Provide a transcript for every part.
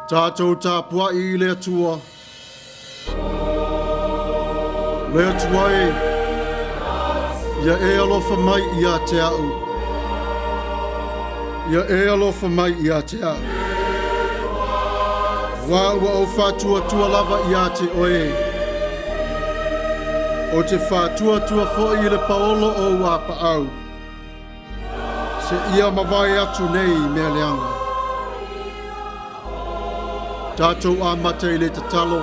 Tatou tapuai i le Atua. Le Atua e, ia e alofa mai ia te au. Ia e alofa mai ia te au. Aua ua ou faatuatua lava ia te oe. Ou te faatuatua foi i le paolo o ou apaau. Seia mavae atu nei mea leaga. Tatou amata i le tatalo.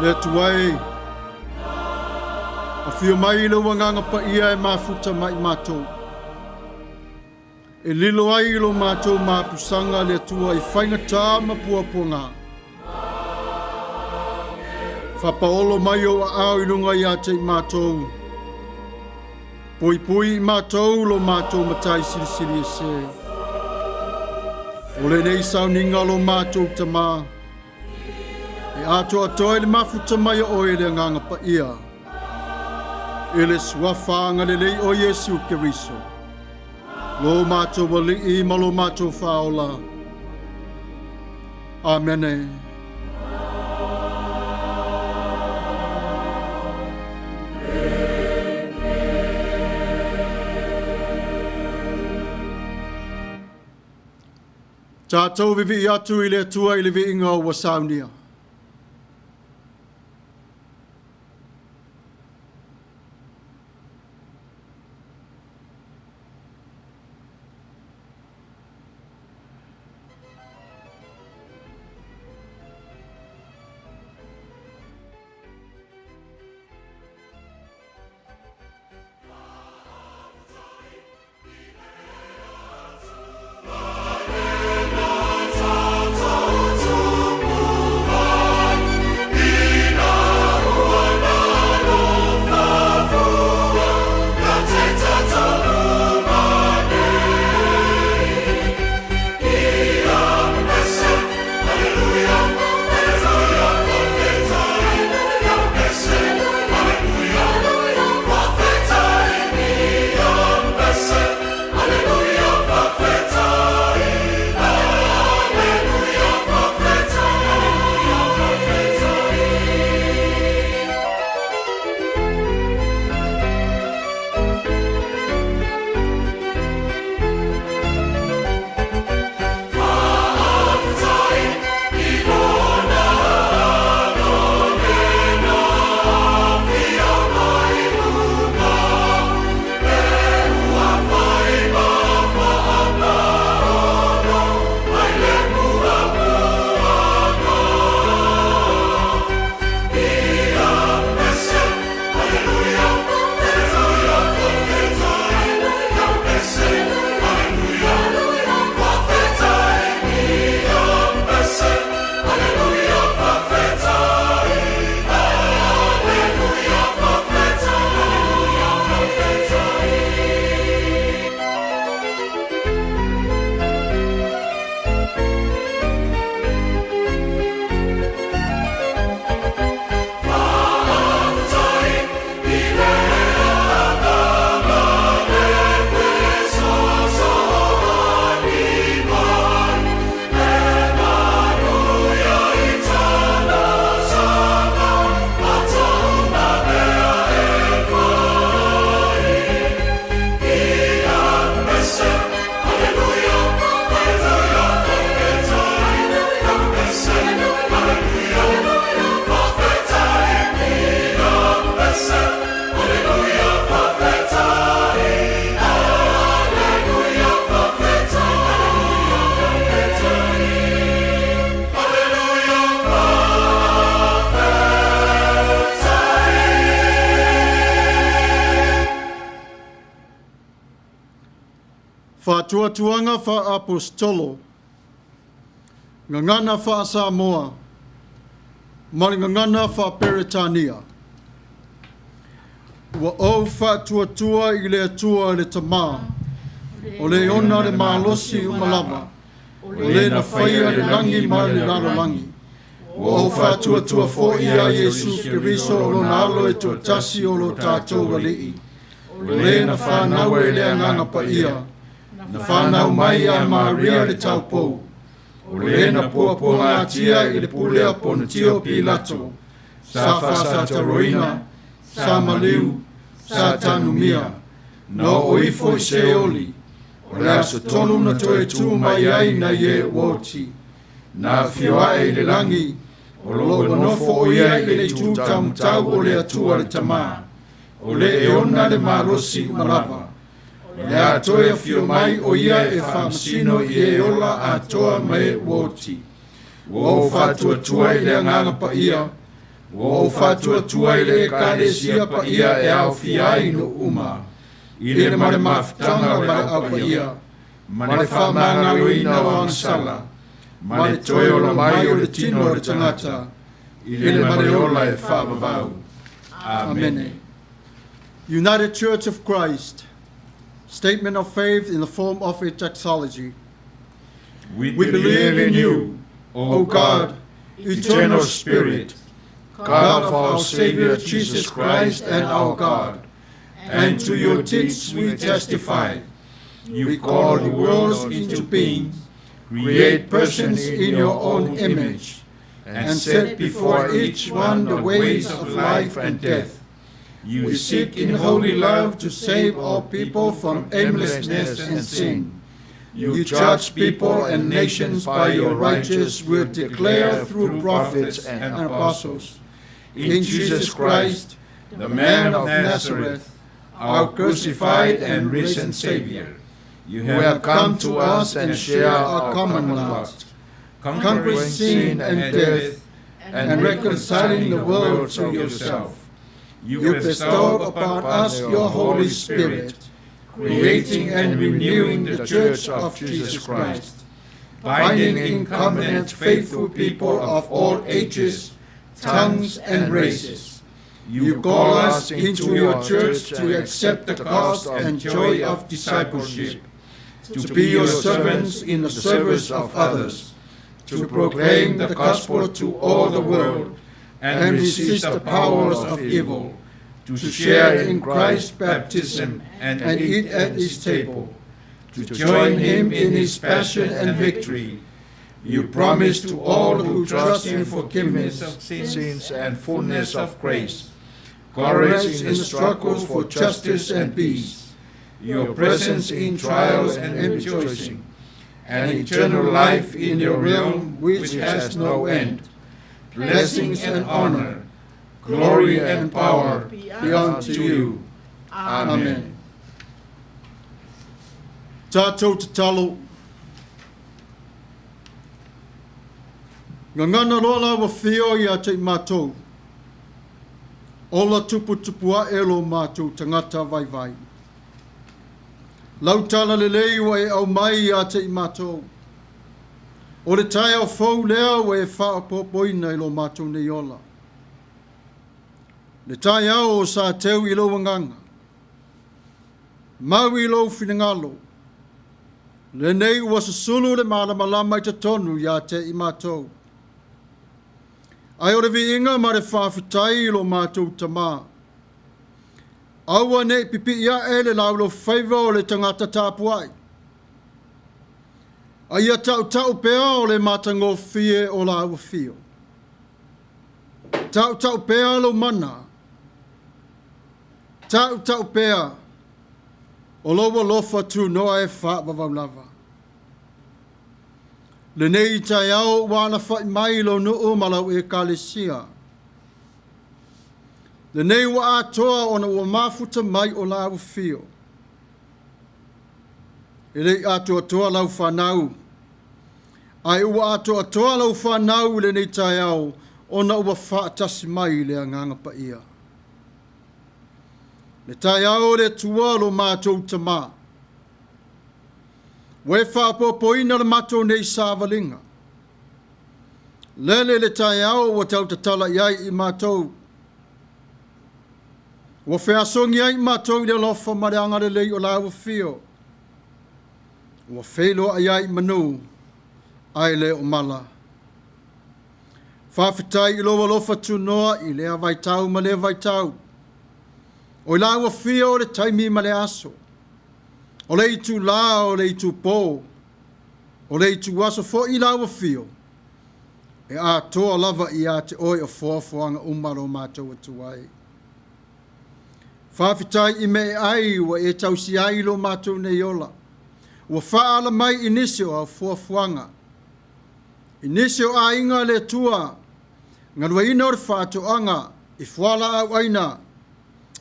Le Atua e, afio mai lou Agaga Paia e mafuta ma i matou. E lilo ai i lo matou mapusaga le Atua i faigata ma puapuaga. Faapaolo mai ou aao i luga ia te i matou. Puipui i matou lo matou Matai Silisili Ese. O lenei sauniga lo matou Tama, e atoatoa i le mafuta mai o oe le Agaga Paia, i le Suafa agalelei o Iesu Keriso, lo matou Alii ma lo matou Faaola. Amene. Tatou vivii atu i le Atua i le viiga ua saunia. Faatuatuaga faa-Aposetolo, Gagana faa-Samoa ma le Gagana faa-Peretania. Ua ou faatuatua i le Atua le Tama, o le ona le malosi uma lava, o le na faia le lagi ma le lalolagi. Ua ou faatuatua foi iā Iesu Keriso o Lona Alo e toatasi o lo tatou Alii, o le na fanau e le Agaga Paia, Na fanau mai ia Maria le taupou, o le na puapuagatia i le pule a Ponetio Pilato, sa faasataroina, sa maliu, sa tanumia, na oo ifo i Seoli, o le aso tonu na toe tu mai ai nai e ua oti, na afio ae i le lagi, o lo o ua nofo o ia i le itu taumatau o le Atua le Tama, o le e ona le malosi uma lava. O le a toe afio mai o ia e faamasino i e ola atoa ma e ua oti. Ua ou faatuatua i le Agaga Paia, ua ou faatuatua i le Ekalesia paia e aofia ai nuu uma, i le ma le mafutaga o le Au Paia, ma le faamagaloina o agasala, ma le toe ola mai o le tino o le tagata, i le ma le ola e faavavau. Amene. United Church of Christ, Statement of Faith in the form of a doxology. We believe in you, O God, eternal Spirit, God of our Savior Jesus Christ and our God, and to your deeds we testify. You call the worlds into being, create persons in your own image, and set before each one the ways of life and death. You seek in holy love to save all people from aimlessness and sin. You judge people and nations by your righteous will declare through prophets and apostles. In Jesus Christ, the man of Nazareth, our crucified and risen Savior, You who have come to us and share our common lot, conquering sin and death, and reconciling the world to yourself. You bestowed upon us your Holy Spirit, creating and renewing the Church of Jesus Christ, binding in covenant faithful people of all ages, tongues, and races. You call us into your church to accept the cost and joy of discipleship, to be your servants in the service of others, to proclaim the gospel to all the world, and resist the powers of evil, to share in Christ's baptism and eat at his table, to join him in his passion and victory. You promise to all who trust in forgiveness of sins and fullness of grace, courage in the struggles for justice and peace, your presence in trials and rejoicing, and eternal life in your realm which has no end. Blessings and honor, glory and power be unto you. Amen. Tatou tatalo. Gagana loa lau afio ia te i matou. Ola tuputupu ae lo matou tagata vaivai. Lau tala lelei ua e aumai ia te i matou. O le taeao fou lea ua e faaopoopoina i lo matou nei ola. Le taeao o sa teu i lou agaga. Mau i lou finagalo. Lenei ua susulu le malamalama i totonu ia te i matou. Ae o le viiga ma le faafetai i lo matou Tama. Aua ne i pipii ae le laulofaiva o le tagata tapuai. A ia tautau pea o le matagofie o lau afio. Tautau pea lou mana. Tautau pea o lou alofa tunoa e faavavau lava. Lenei taeao ua alafai mai lou nuu ma lau ekalesia. Lenei ua atoa ona ua mafuta mai o lau afio. E le i atoatoa lau fanau, ae ua atoatoa lau fanau i lenei taeao ona ua faatasi mai le Agaga Paia. Le taeao o le Atua lo matou Tama, ua e faaopoopoina le matou nei savaliga. Lele le taeao ua tau tatala i ai i matou. Ua feasogi ai i matou i le alofa ma le agalelei o lau afio. Ua feiloai ai i manu, ae le o mala. Faafetai i lou alofa tunoa i lea vaitau ma lea vaitau. O i lau afio o le taimi ma le aso. O le itulā o le itupō, o le ituaso foi i lau afio, e atoa lava ia te oe o foafoaga uma lo matou Atua e. Faafetai i mea e ai ua e tausi ai lo matou nei ola, ua faaala mai i nisi o au foafoaga, i nisi o aiga a le Atua, galueaiina o le faatoaga i fualaau aina,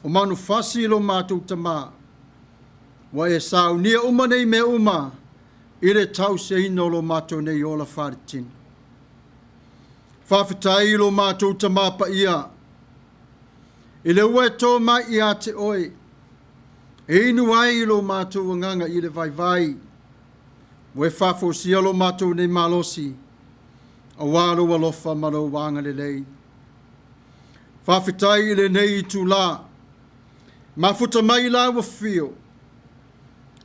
o manufasi lo matou Tamā, ua e saunia uma nei mea uma i le tausiaina o lo matou nei ola faaletino. Faafetai i lo matou Tamā paia, i le ua e tō mai ia te oe, e inu ai i lo matou agaga i le vaivai, ua e faafosia lo matou nei malosi, auā lou alofa ma lou agalelei. Faafetai i lenei itulā, mafuta mai i lau afio,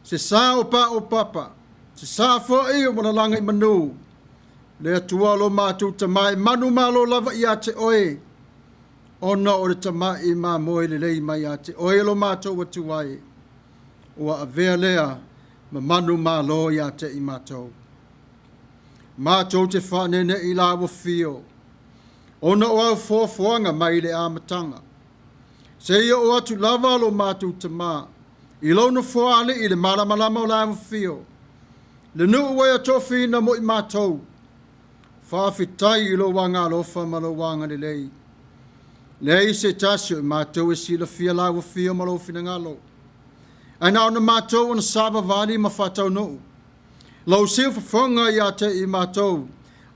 se sa o paopapa, se sa foi o malalaga i manu, le Atua lo matou Tamā e manumalo lava ia te oe, ona o le tama'i mamoe lelei mai ia te oe lo matou Atua e, ua avea lea ma manumalo ia te i matou. Matou te faaneenee i lau afio, ona o au foafoaga mai le amataga. Seia oo atu lava lo matou Tamā i lou nofoa alii i le malamalama o lau afio, le nuu ua e tofiina mo i matou. Faafetai i lou agaalofa ma lou agalelei. Leai se tasi o i matou e silafia lau afio ma lou finagalo, ae na ona matou ona savavali ma faataunuu lau siufofoga ia te i matou,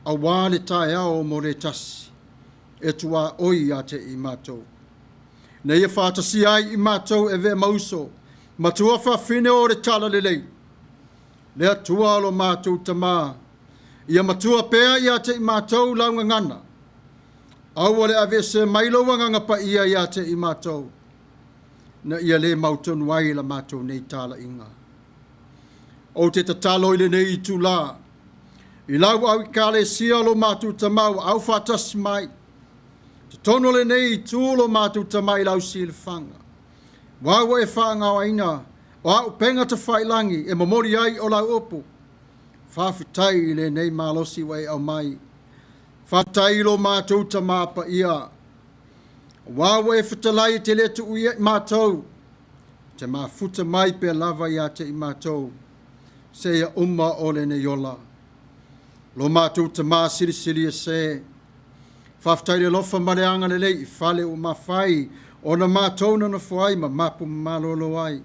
auā le taeao mo le tasi e tuaoi ia te i matou. Na ia faatasia ai i matou e avea ma uso, matua faafine o le talalelei. Le Atua lo matou Tamā, ia matua pea ia te i matou lau gagana, aua le aveesea mai lou agaga paia ia te i matou, na ia le mautonu ai la matou nei talaiga. Ou te tatalo i lenei itulā, i lau au ekalesia lo matou Tamā ua aufaatasi mai, totonu o lenei itu lo matou Tamā i lau silafaga, ua ua e faaaogaina o auupega tafailagi e momoli ai o lau upu. Faafetai i lenei malosi ua e aumai. Faafetai i lo matou Tamā paia, aua ua e fetalai e te le tuuia i matou, te mafuta mai pea lava ia te i matou, seia uma o lenei ola. Lo matou Tamā silisili ese, faafetai le alofa ma le agalelei i fale ua mafai ona matou nonofo ai ma mapu ma malolo ai.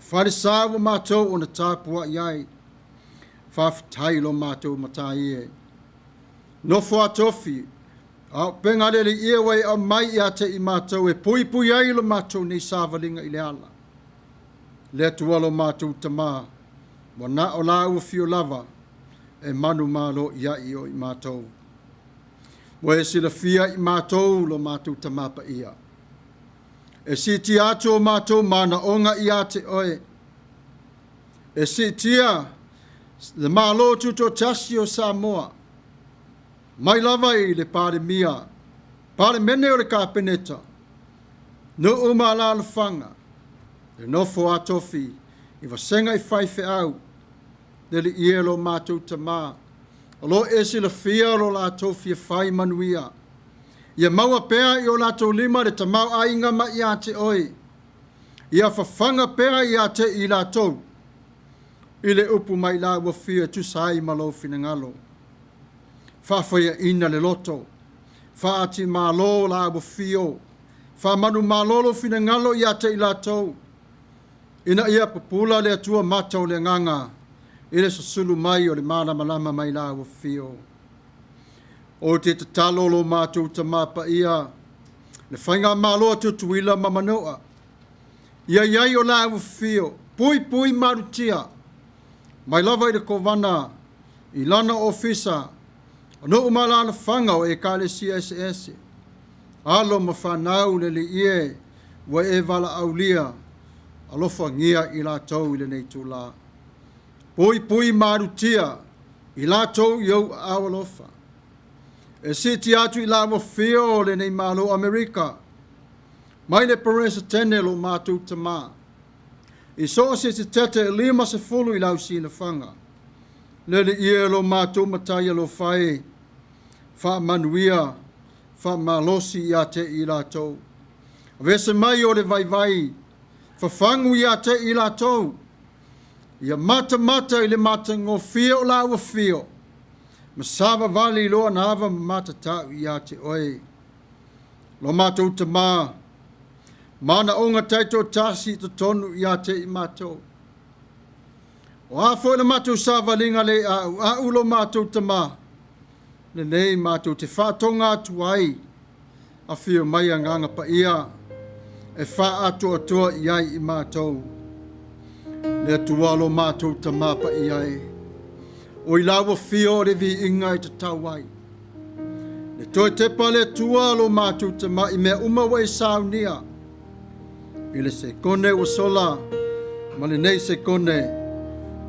Falesa ua matou ona tapuai ai. Faafetai lo matou matai e. Nofo a tofi, auupega aleleia ua e aumai ia te i matou e puipui ai lo matou nei savaliga i le ala. Le Atua lo matou Tamā, ua na o lau afio lava e manumalo i ai o i matou. Ua e silafia i matou lo matou Tamā paia. E siitia atu o matou manaoga ia te oe. E siitia le Malo Tutoatasi o Samoa, mai lava i le Palemia, Palemene o le Kapeneta, nuu ma alaalafaga, le nofo a tofi i vasega i faifeau, le alii e lo matou Tamā, o lo e silafia lo latou fia fai manuia. Ia maua pea i o latou lima le tamaoaiga mai ia te oe. Ia fafaga pea ia te i latou i le upu mai lau afio e tusa ai ma lou finagalo. Faafaiaina le loto, faatimalo lau afio, faamanumalo lou finagalo ia te i latou, ina ia pupula le Atua mata o le agaga i le susulu mai o le malamalama mai lau afio. Ou te tatalo lo matou Tamā paia, le faigamalo a Tutuila ma Manua, ia i ai o lau afio, puipui malutia, mai lava i le Kovana, i lana ofisa, o nuu ma alaalafaga o ekalesia eseese, alo ma fanau le alii e ua e valaaulia, alofagia i latou i lenei itulā. Puipui malutia i latou i ou aao alofa. E siitia atu i lau afio o lenei Malo o Amerika, mai le Peresetene lo matou Tamā. I so o se tete e 50 i lau sinafaga. Le le ia lo mātou matai alofa e, faamanuia, faamalosi ia te i latou. Aveese mai o le vaivai, fafagu ia te i latou. Ia matamata i le matagofie o lau afio, ma savavali i lo anava ma matatau ia te oe. Lo matou tamā, manaoga taitoatasi i totonu ia te i matou. O a foi le matou savaliga le a'ua'u lo matou tamā, lenei matou te faatoga atu ai, afio mai Agaga Paia, e faaatoatoa i ai i matou. Le Atua lo matou tamā paia e, o i lau afio o le viiga e tatau ai. Le toe tepa le Atua lo matou tamā i mea uma ua e saunia, i le sekone ua sola, ma lenei sekone,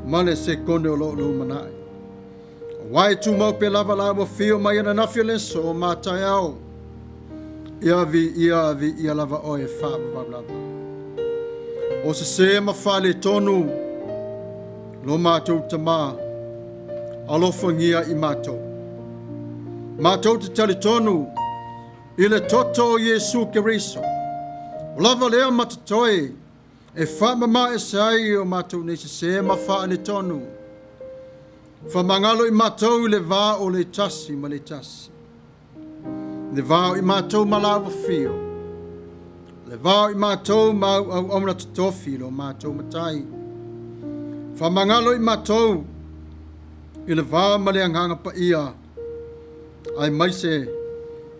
ma le sekone o lo o lumanai. Aua e tumau pea lava lau afio mai ananafi o le aso o mataeao. Ia viia, viia lava oe e faavavau lava. O sesē ma faaletonu lo matou tamā, alofagia i matou. Matou te talitonu i le toto o Iesu Keriso. O lava lea ma totoe e faamama ese ai o matou nei sesē ma faaletonu. Faamagalo i matou i le va o le tasi ma le tasi. Le va o i matou ma lau afio. Le va o i matou ma au auauna totofi lo matou matai. Faamagalo i matou i le va ma le Agaga Paia, aemaise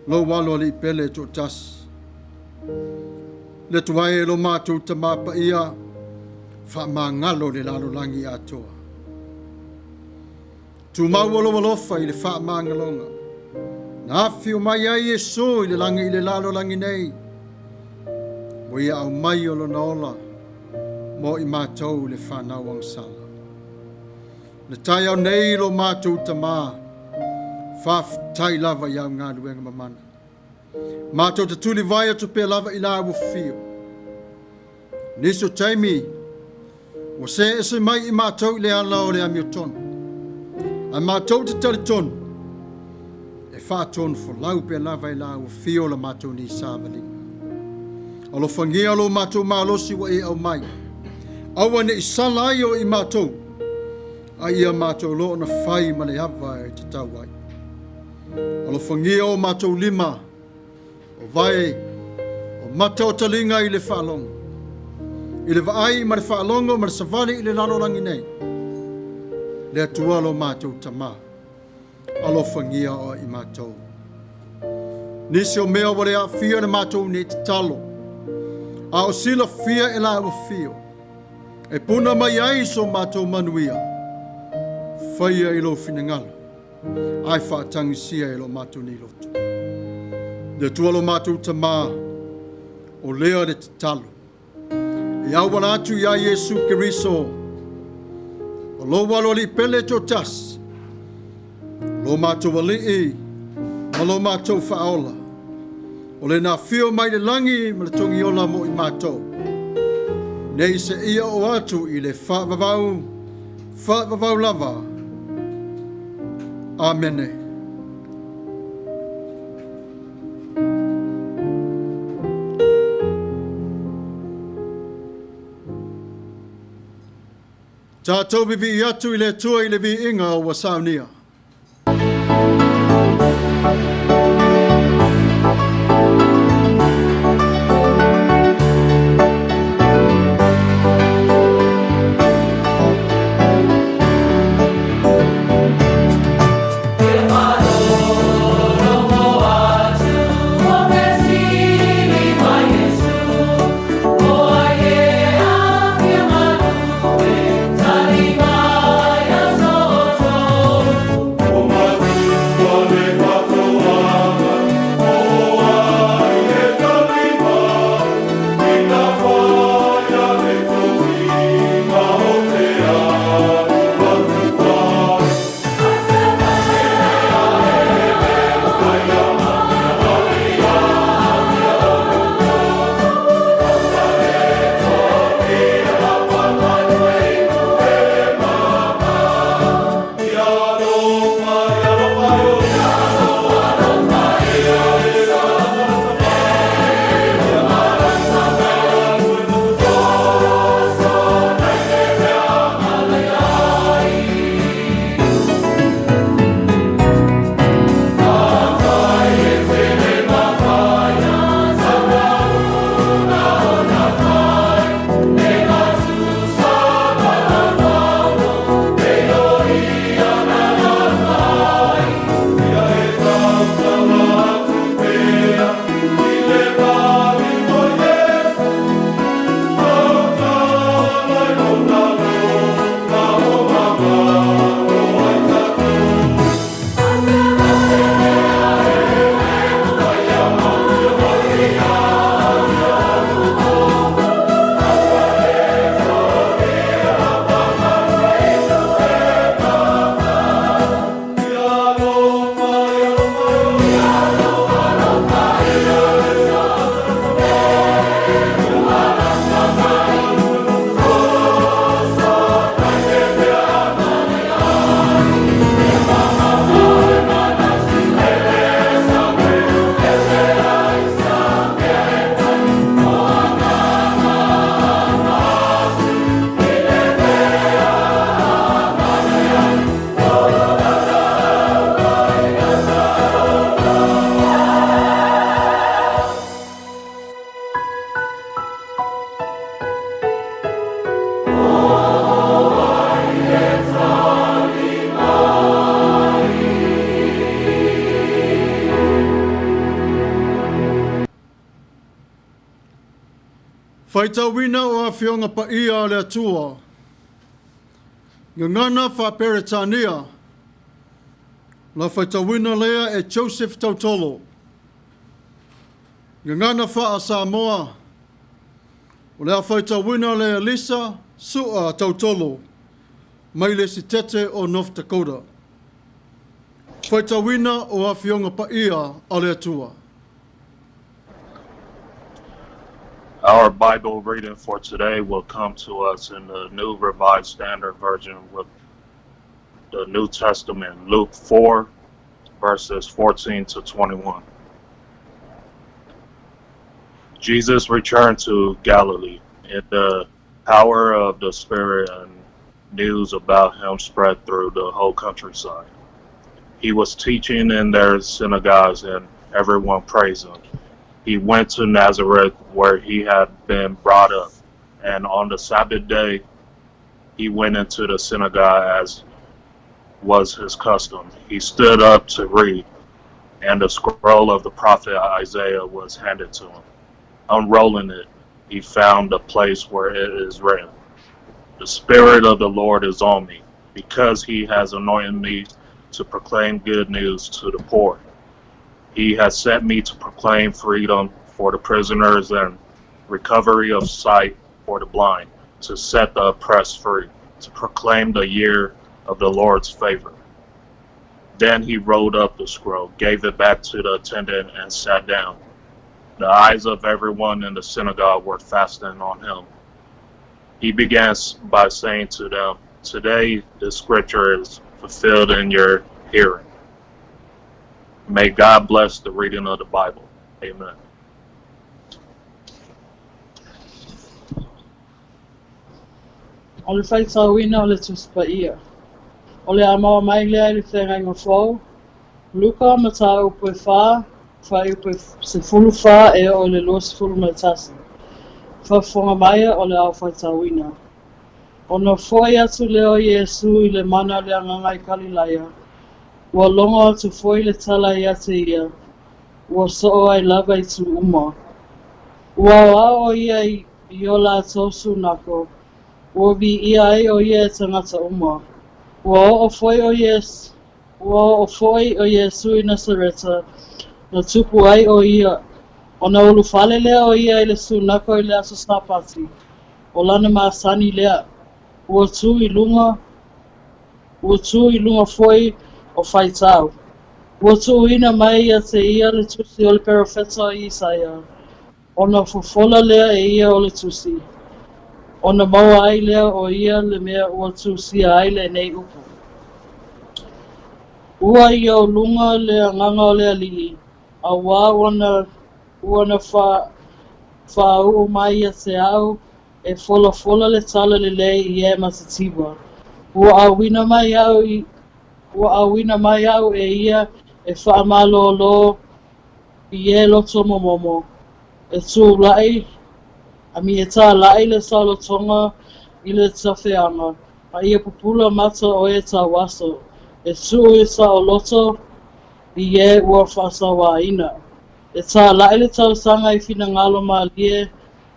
lou alo alii pele toatasi. Le Atua e lo matou tamā paia, faamagalo le lalolagi atoa. Tumau o lou alofa i le faamagaloga. Na afio mai ai Iesu i le lagi i le lalolagi nei, ua ia aumai o lona ola mo i matou le fanau agasala. Le taeao nei lo matou tamā, faafetai lava i au galuega mamana. Matou te tulivae atu pea lava i lau afio. Nisi o taimi, ua see ese mai i matou i le ala o le amiotonu. Ae matou te talitonu, e faatonu folau pea lava i lau afio la matou nei savaliga. Alofagia lo matou malosi ua e aumai. Aua ne i sala ai o i matou, a ia matou loa ona fai ma le ava e tatau ai. Alofagia o matou lima, o vae, o mata o taliga i le faalogo. I le vaai ma le faalogo ma le savali i le lalolagi nei. Le Atua lo matou tamā, alofagia o i matou. Nisi o mea ua le aafia le matou nei tatalo, a o silafia e lau afio, e puna mai ai so matou manuia, faia i lou finagalo, ae faatagisia e lo matou nei loto. Le Atua lo matou tamā, o lea le tatalo, e auala atu iā Iesu Keriso, o lou alo alii pele toatasi, lo matou alii ma lo matou faaola, o le na afio mai le lagi ma le togiola mo i matou, nei se ia o atu i le faavavau, faavavau lava. Amene. Tatou vivii atu i le Atua i le viiga ua saunia. Faitauina o Afioga Paia a le Atua. Gagana Faa-Peretania, la faitauina lea e Joseph Tautolo. Gagana Faa-Samoa, o le a faitauina lea e Lisa Sua Tautolo mai le Sitete o North Dakota. Faitauina o Afioga Paia a le Atua. Our Bible reading for today will come to us in the New Revised Standard Version with the New Testament, Luke 4, verses 14 to 21. Jesus returned to Galilee in the power of the Spirit, and news about him spread through the whole countryside. He was teaching in their synagogues, and everyone praised him. He went to Nazareth, where he had been brought up, and on the Sabbath day he went into the synagogue as was his custom. He stood up to read, and the scroll of the prophet Isaiah was handed to him. Unrolling it, he found the place where it is written, The Spirit of the Lord is on me, because he has anointed me to proclaim good news to the poor. He has sent me to proclaim freedom for the prisoners and recovery of sight for the blind, to set the oppressed free, to proclaim the year of the Lord's favor. Then he rolled up the scroll, gave it back to the attendant, and sat down. The eyes of everyone in the synagogue were fastened on him. He began by saying to them, Today the scripture is fulfilled in your hearing. May God bless the reading of the Bible. Amen. O le faitauina o le Tusi Paia. O le a maua mai lea i le Feagaiga Fou, Luka mataupu e 4, fuaiupu e 14 e oo i le 21. Faafofoga maia o le ao faitauina. Ona fo'i atu lea o Iesu i le mana o le Agaga i Kalilaia, ua logo atu foi le tala ia te ia, ua soo ai lava i itu uma. Ua aoao ʻo ia i o latou sunako, ua viia ai ʻo ia e tagata uma. Ua oo foi ʻo Iesu, ua oo foi ʻo Iesu i Nasareta, na tupu ai ʻo ia, ona ulufale lea o ia i le sunako i le aso Sapati, ʻo lana masani lea, ua tu i luga, ua tu i luga foi o faitau. Ua tuuina mai ia te ia le tusi o le perofeta o Isaia, ona fofola lea e ia o le tusi, ona maua ai lea o ia le mea ua tusia ai lenei upu. Ua i ou luga le agaga o le Alii, auā ua na, ua na fa, faauu mai ia te au e folafola le tala lelei i e matativa. Ua auina mai au i, ua auina mai au e ia e faamalōlō i e loto momomo, e tūlaʻi, a mi e tālaʻi le saolotoga i le tafeaga, a ia pupula mata o e tauaso, e tuu i saoloto i e ua faasauāina. E tālaʻi le tausaga i finagalo mālie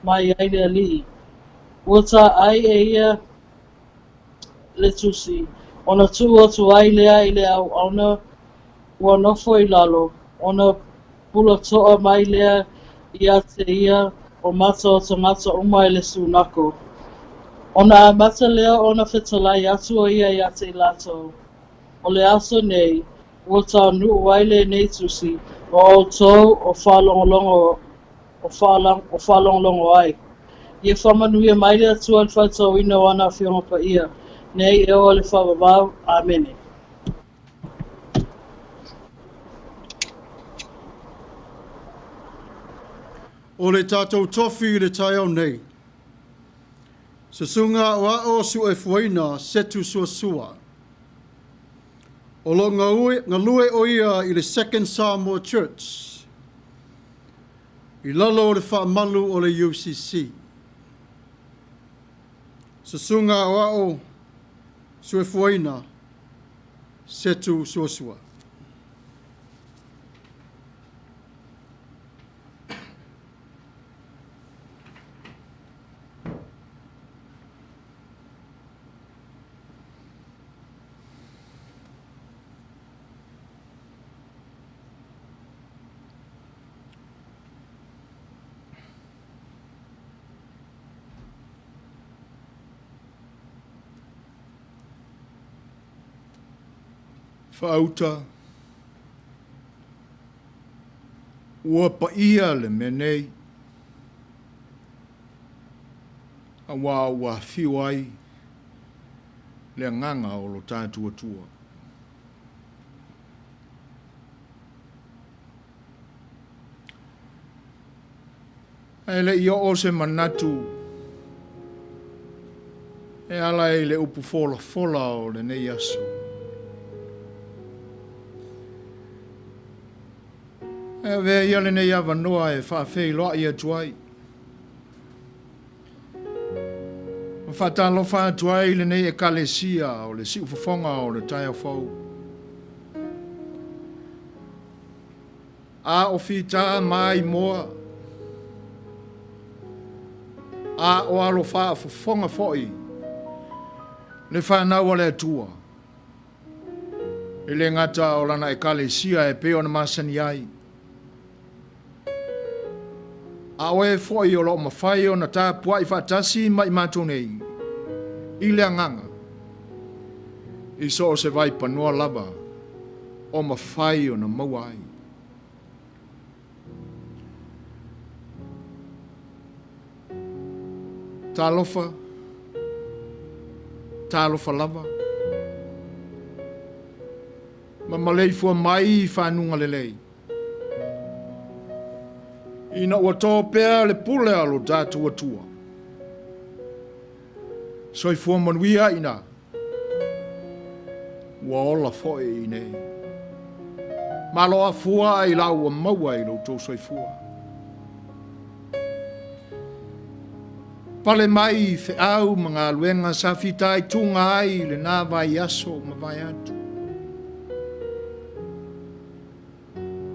mai ai le Alii. Ua tāʻai e ia le tusi, ona tuu atu ai lea i le auauna ua nofo i lalo, ona pulatoa mai lea ia te ia o mata o tagata uma i le sunako. Ona amata lea ona fetalai atu o ia ia te i latou, O le aso nei, ua taunuu ai lenei tusi, o outou o faalogologo o faalogologo ai. Ia faamanuia mai le Atua i le faitauina o ana Afioga Paia, nei e oo i le faavavau. Amene. O le tatou tofi i le taeao nei. Susuga Aoao Suefuaina Setu Suasua. O lo galue o ia i le Second Samoa Church i lalo o le faamalu o le UCC. Susuga Aoao Suefuaina Setu Suasua. Faauta, ua paia le mea nei, auā ua afio ai le Agaga o lo tatou Atua. Ae le i oo se manatu e ala i le upu folafola o lenei aso. E avea ia lenei avanoa e faafeiloai atu ai ma faatalofa atu ai i lenei Ekalesia o le Siufofoga o le Taeao Fou. A o fita mai moa, a o alo faafofoga foi le fanau a le Atua, e le gata o lana Ekalesia e pei ona masani ai, a o e foi o lo o mafai ona tapuai faatasi ma i matou nei i le agaga, i so o se vaipanoa lava o mafai ona maua ai. Talofa, talofa lava, ma maleifua mai i fanuga lelei. Ina ua to pea le pule a lo tatou Atua. Soifua manuia ina ua ola foi i inei. Malo afua i la ua maua i lo outou soifua. Pale mai i feau ma galuega sa fitaituga ai i lena vaiaso ua mavae atu.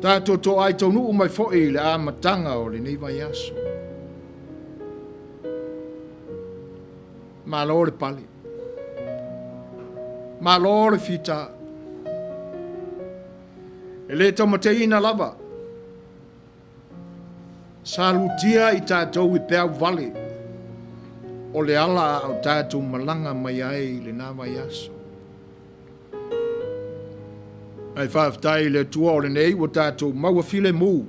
Tatou toai taunuu mai foi i le amataga o lenei vaiaso. Malo le pale. Malo le fita. E le taumateina lava. Sa lutia i tatou i peau vale o le ala a o tatou malaga mai ai i lena vaiaso. Ae faafetai i le Atua o lenei ua tatou maua filemu.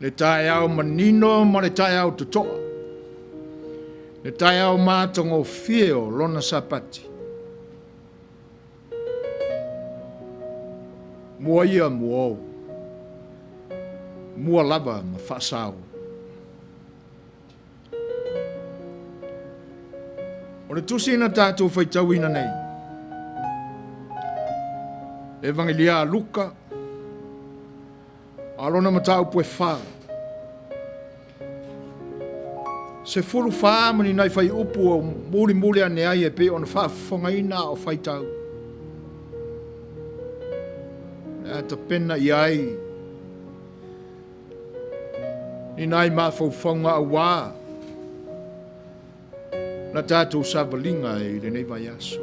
Le taeao manino ma le taeao totoa. Le taeao matagofie o lona Sapati. Mua ia mua o. Mua lava ma faasao. O le tusi na tatou faitauina nei, le Evangelia a Luka, a lona mataupu e 4. 14 ma ni nai fuaiupu o mulimuli ane ai e pei ona faafofogaina a o faitau. Le a tapena i ai ni nai mafaufauga auā la tatou savaliga i lenei vaiaso.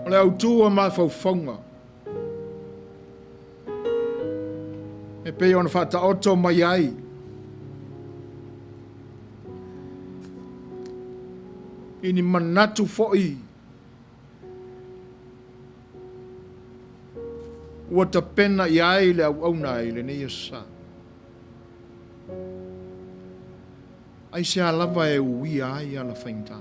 O le autū o mafaufauga e pei ona faataoto mai ai i ni manatu foi Ua tapena i ai le auauna i lenei aso sa. Aisea lava e uia ai ala faigata?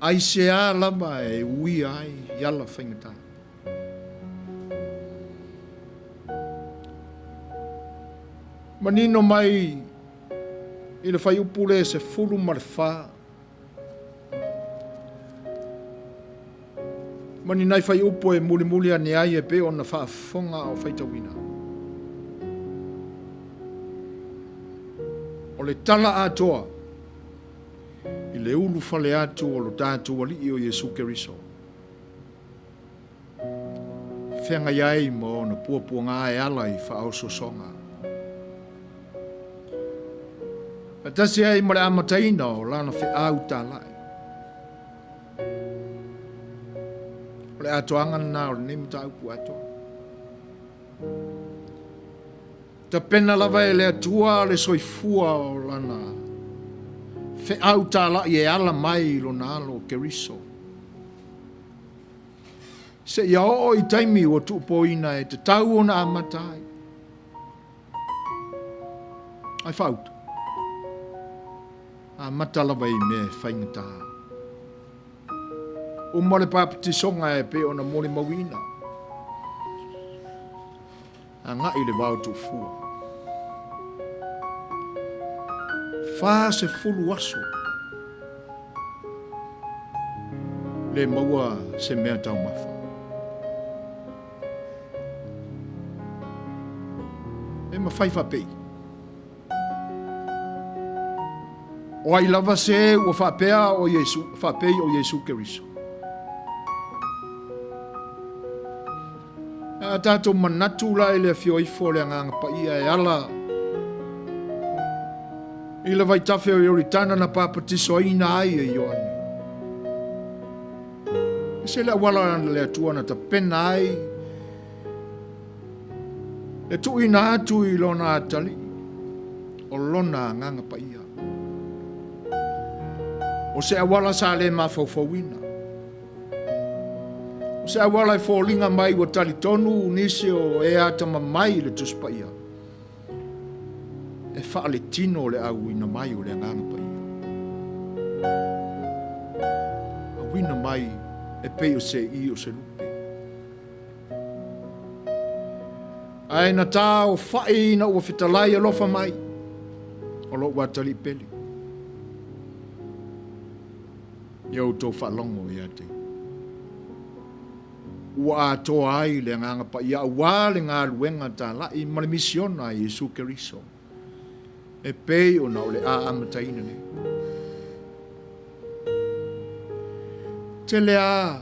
Aisea lava e uia ai ala faigata? Manino mai i le fuaiupu le 14 ma ni nai fuaiupu e mulimuli ane ai e pei ona faafofoga a o faitauina. O le tala atoa i le ulufale atu o lo tatou Alii o Iesu Keriso. Feagai ai ma ona puapuaga e ala i faaosoosoga. Faatasi ai ma le amataina o lana feau talai. O le atoaga lena o lenei mataupu atoa. Tapena lava e le Atua le soifua o Lana feau talai e ala mai i Lona Alo Keriso. Seia oo i taimi ua tuupoina e tatau ona amata ai. Ai faauta. Amata lava i mea e faigata. Uma le papatisoga e pei ona molimauina. Agai i le vao tuufua. 40 aso. Le maua se mea taumafa. E mafai faapei. O ai lava se ua faapea o Iesu, faapei o Iesu Keriso. A tatou manatu la i le afio ifo o le Agaga Paia e ala i le vaitafe o Ioritana na papatisoaina ai e Ioane. Ese le auala le Atua na tapena ai le tuuina atu i lona atalii o lona Agaga Paia. O se auala sa le mafaufauina. O se auala e foliga mai ua talitonu nisi o e atamamai i le Tusi Paia e faaletino le auina mai o le Agaga Paia. Auina mai e pei o se i o se lupe. Ae na taofai ina ua fetalai alofa mai o lou atalii pele. Ia outou faalogo ia te ua atoa ai le Agaga Paia auā le galuega talai ma le misiona a Iesu Keriso e pei ona o le a amataina nei. Tele a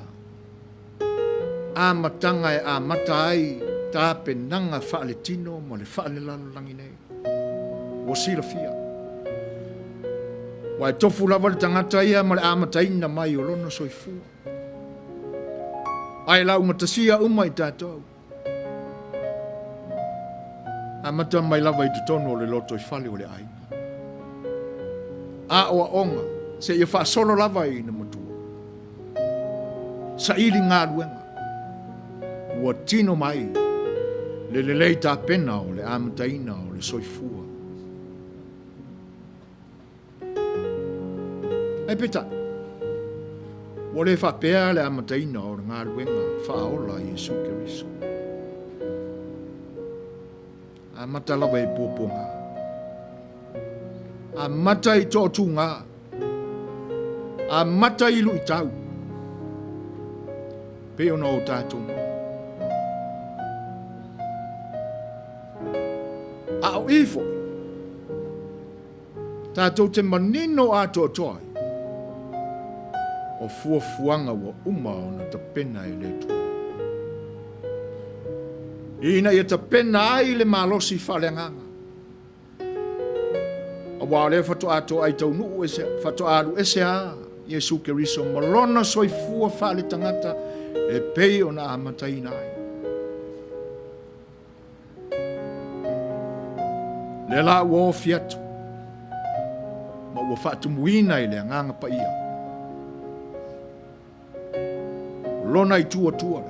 amataga e amata ai tapenaga faaletino ma le faalelalolagi nei. Ua silafia. Ua e tofu lava le tagata ia ma le amataina mai o lona soifua. Ae laugatasia uma i tatou. Amata mai lava i totonu o le lotoifale o le aiga. Aoaoga seia faasolo lava ina matua. Saili galuega. Ua tino mai le lelei tapena o le amataina o le soifua. Ae peitai, ua le faapea le amataina o le galuega faaola a Iesu Keriso. Amata lava i puapuaga. Amata i toatuga. Amata i luitau. Pei ona o tatou maua. A o i foi, tatou te manino atoatoa ai, o fuafuaga ua uma ona tapena e le Atua. Ina ia tapena ai le malosi faaleagaga. Aua o lea faatoa toai taunuu ese, faatoa alu ese a Iesu Keriso ma lona soifua faaletagata e pei ona amataina ai. Lea la ua ofi atu ma ua faatumuina i le Agaga Paia lona itu atua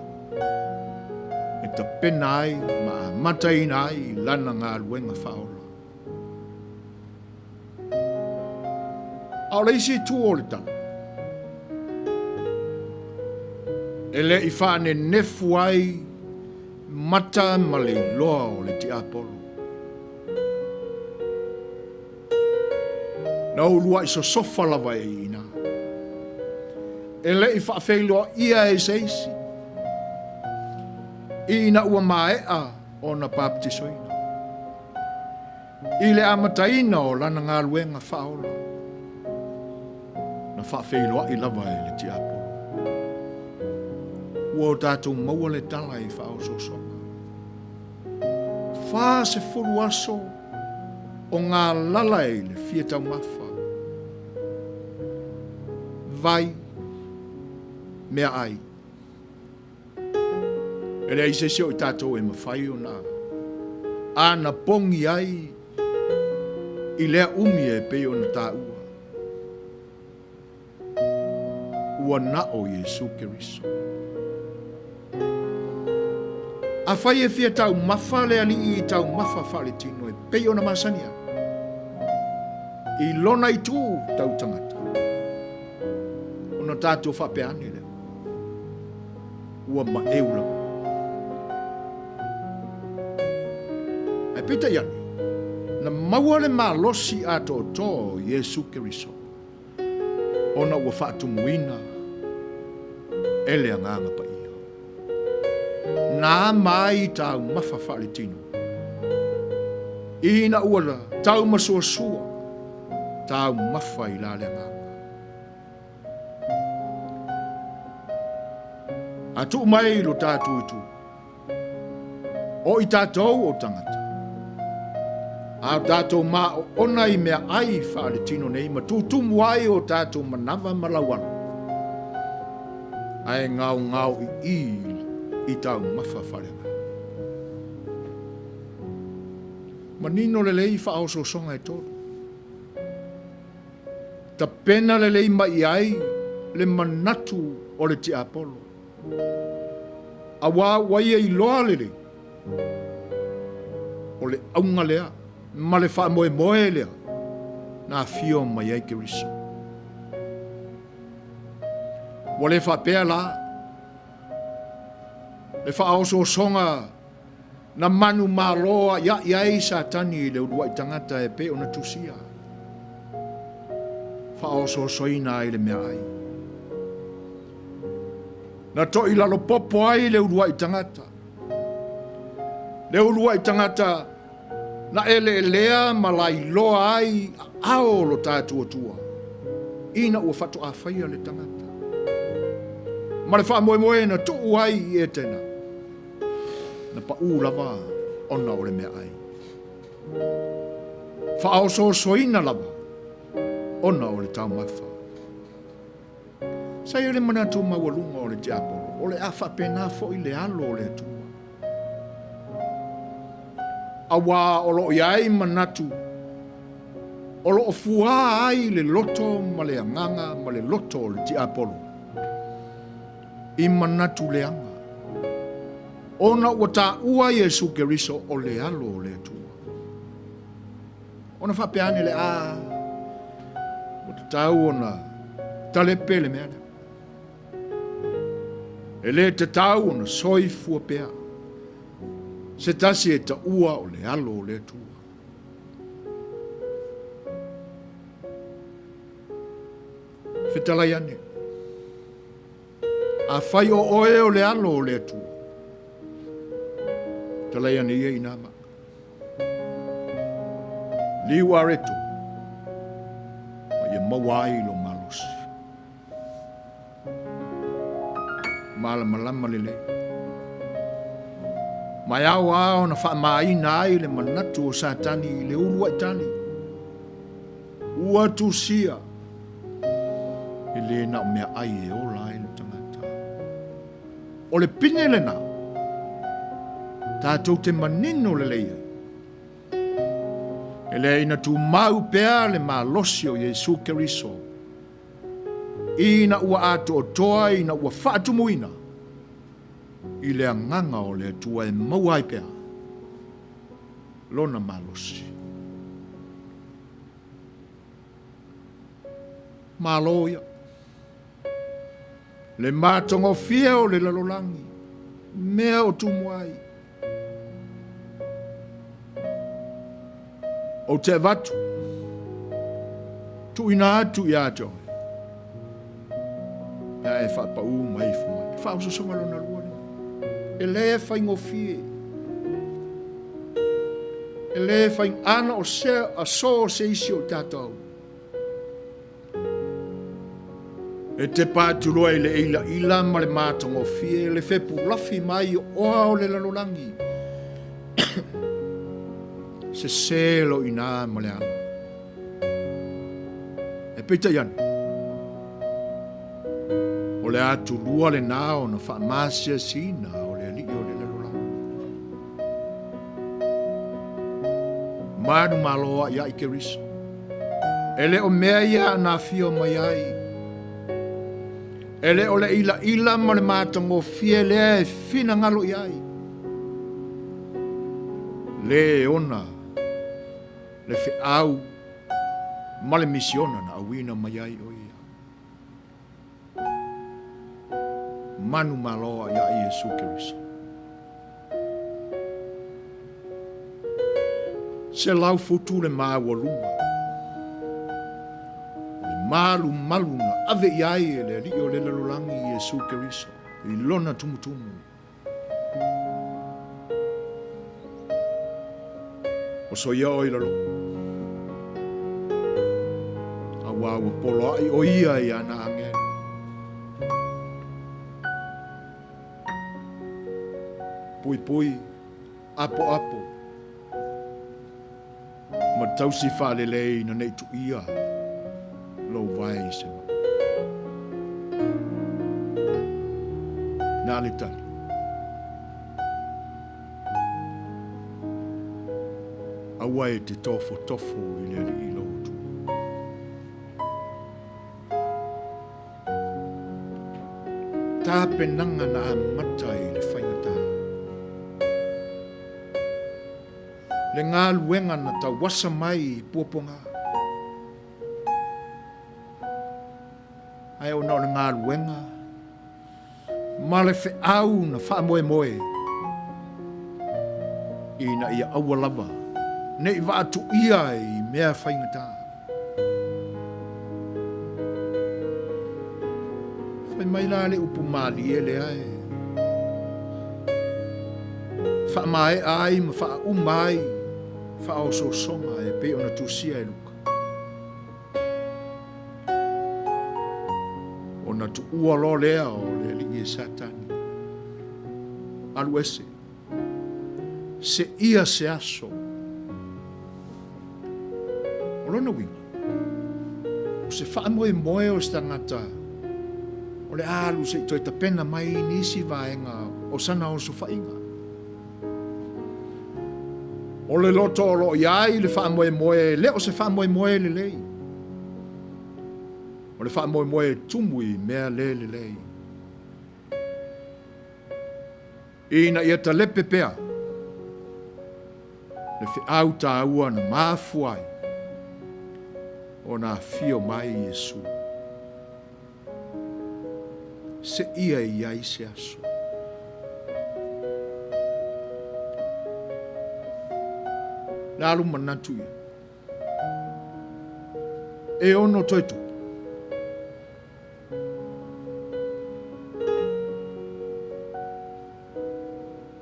e tapena ai ma amataina ai lana galuega faaola. A o le isi itu o le tala, e le i faanenefu ai mata ma le iloa o le tiapolo. Na uluai sosofa lava e i ina. E le i faafeiloaia e se isi, ina ua maea ona baptisoina. I le amataina o lana galuega faaola, na faafeiloai lava e le tiapolo. Ua o tatou maua le tala i faaosoosoga. 40 aso o galala i le fia taumafa, vai, meaai. E leai se isi o i tatou e mafai ona anapogi ai i lea umi e pei ona taua. Ua na o Iesu Keriso. Afai e fia taumafa le Alii i taumafa faaletino e pei ona masani ai, i lona itu tau tagata, ona tatou faapea ane lea, ua maeu lava. Ae peitai ane, na maua le malosi atoatoa o Iesu Keriso, ona ua faatumuina e le Agaga Paia. Na ama ai taumafa faaletino, ina ua taumasuasua taumafa i la le Agaga. A tuu mai lo tatou itu, O i tatou o tagata, a o tatou maoona i mea ai faaletino nei ma tutumu ai o tatou manava ma laualo, ae gaogao i i i taumafa faaleagaga. Manino lelei faaosoosoga e tolu. Tapena lelei mai ai le manatu o le tiapolo. Auā ua ia iloa lelei, o le auga lea ma le faamoemoe lea na afio mai ai Keriso. Ua le faapea la le faaosoosoga Na manumalo aʻiaʻi ai Satani i le uluai tagata e pei ona tusia, faaosoosoina ai le meaai. Na toʻilalo popo ai le uluai tagata, le uluai tagata na eleelea ma lailoa ai aao o lo tatou Atua, ina ua faatoa faia le tagata. Ma le faamoemoe na tuu ai i Etena. Na paʻū lava ona o le meaai. Faaosoosoina lava ona o le taumafa. Sa i ai le manatu maualuga o le tiapolo, o le a faapena foi le alo o le Atua. Auā o lo o i ai manatu o lo o fuā ai le loto ma le agaga ma le loto o le tiapolo. I manatu leaga, ona ua taua Iesu Keriso o le Alo o le Atua. Ona faapea ane le a, ua tatau ona talepe le mea lea. E le tatau ona soifua pea se tasi e taua o le Alo o le Atua. Fetalai ane. Afai o oe o le Alo o le Atua, talai ane ia i nā maka. Liu areto, ma ia maua ai lo malosi. Malamalama lelei. Ma e ao lava ona faamāina ai le manatu o Satani i le uluai tali. Ua tusia, e le na o meaai e ola ai le tagata. O le pine lena, tatou te manino lelei ai. E leai na tumau pea le malosi o Iesu Keriso, ina ua atoatoa ina ua faatumuina i le agaga o le Atua e maua ai pea lona malosi. Malo ia. Le matagofie o le lalolagi, mea o tumu ai. Ou te avatu, tuuina atu ia te oe, pe a e faapaū mai ifo mai. Le faaosoosoga lona lua lea. E le faigofie. E le fai, ana o se aso o se isi o tatou. E tepa atu loa i le ilaila ma le matagofie le fepulafi mai o oa o le lalolagi. Sese lo ina ma le ala. E peitai ane, o le atulua lena ona faamasiasiina o le alii o le lalolagi. Manumalo aʻiaʻi Keriso. E le o mea ia na afio mai ai. E le o le ilaila ma le matagofie lea e finagalo i ai. Le ona le feau ma le misiona na auina mai ai o ia. Manumalo ia Iesu Keriso. 100 futu le maualuga. O le malumalu na ave i ai e le Alii o le lalolagi Iesu Keriso i lona tumutumu. Osoia oe i lalo. Auā ua poloaʻi ʻo ia i ana ʻāgelo. Puipui, ʻapoʻapo, ma tausi faalelei ina nei tuia lou vae i se maʻi. Na le tali. Aua e te tofotofo i le alii lou Atua. Tapenaga na amata i le faigata. Le galuega na tauasa mai i puapuaga. Ae ona o le galuega ma le feau na faamoemoe ina ia aua lava ne i vaatuia i mea faigata. Fai mai la le upu malie lea e faamaea ai ma faauma ai faaosoosoga e pei ona tusia e Luka. Ona tuua loa lea o le alii e Satani. Alu ese. Seia se aso. O lona uiga, o se faamoemoe o se tagata o le a alu se i toe tapena mai nisi vaega o sana osofaiga. O le loto o lo o i ai le faamoemoe, e le o se faamoemoe lelei. O le faamoemoe e tumu i mea le lelei. Ina ia talepe pea le feau taua na mafua ai ona afio mai Iesu. Seia i ai se aso. Le alu manatu ia. E ono toe tupu.